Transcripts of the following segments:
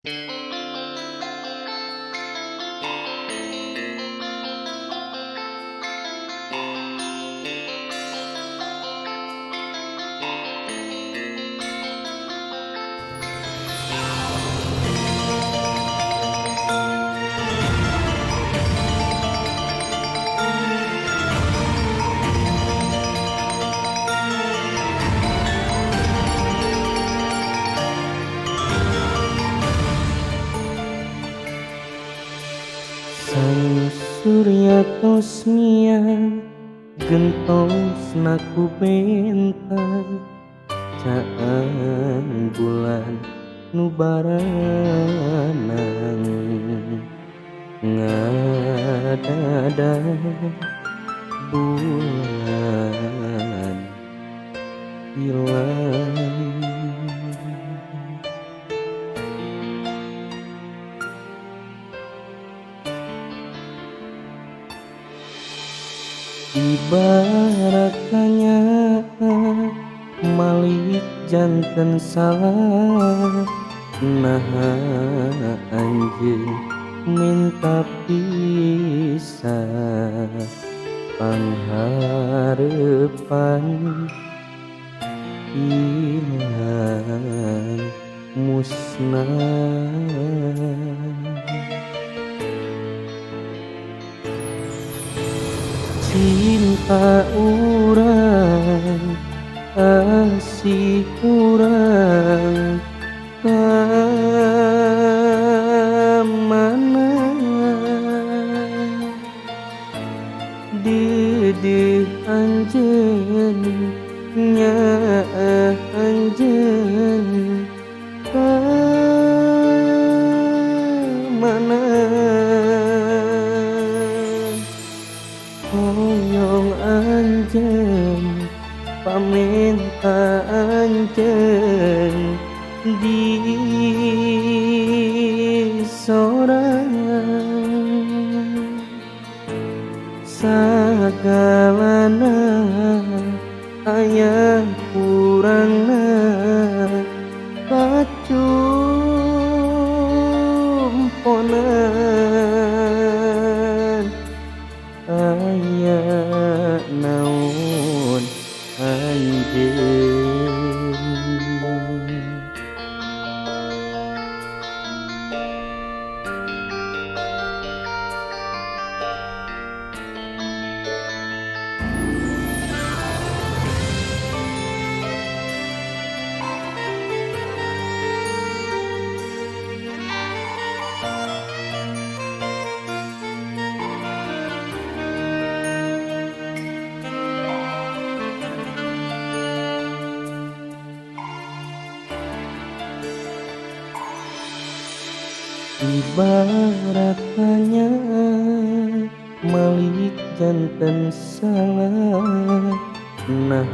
Sang surya tos miang gentos naku bentang caan bulan nu baranang ngadada bulan hilang. Ibaratnya malik janten salah nah anjeun minta pisah pangharepan ilang musnah. Cinta urang asih urang ka mana deudeuh anjeun nyaah anjeun ka mana hoyong anjeun pamenta anjeun di sorang sagalana aya kurangna kacumponan aya naon anjeun. Ibaratnya malik janten salah nah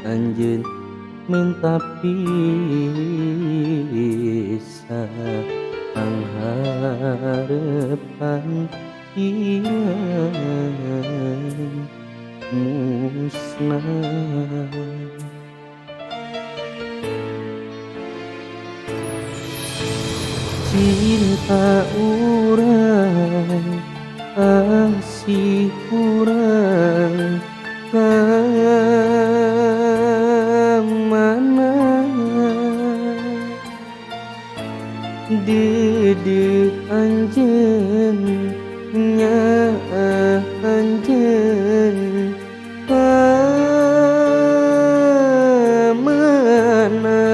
anjeun minta pisah pangharepan ilang musnah. Cinta urang asih urang ka mana deudeuh anjeun nyaah anjeun ka mana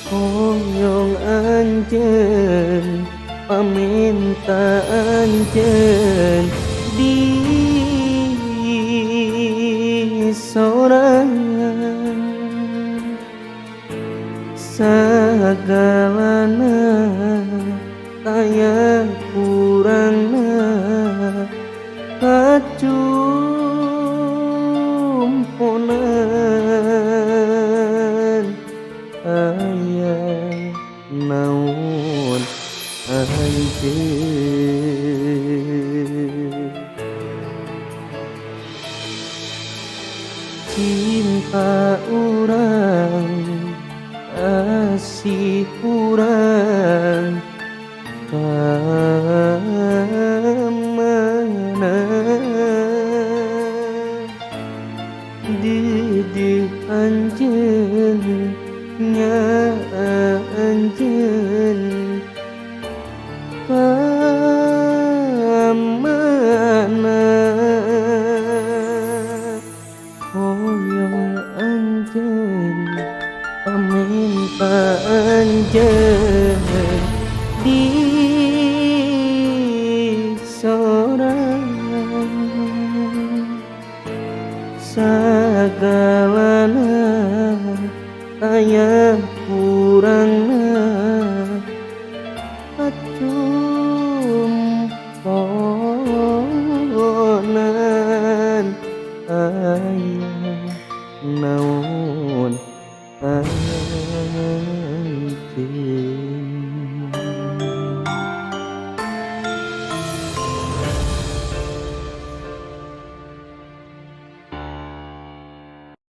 hoyong anjeun pamenta anjeun di sorang sagalana aya kurangna kacumponan aya naon anjeun. Cinta urang Kasih urang ka mana di anjeun nya anjeun ka mana hoyong anjeun paminta anjeun di sorang sagalana aya kurang.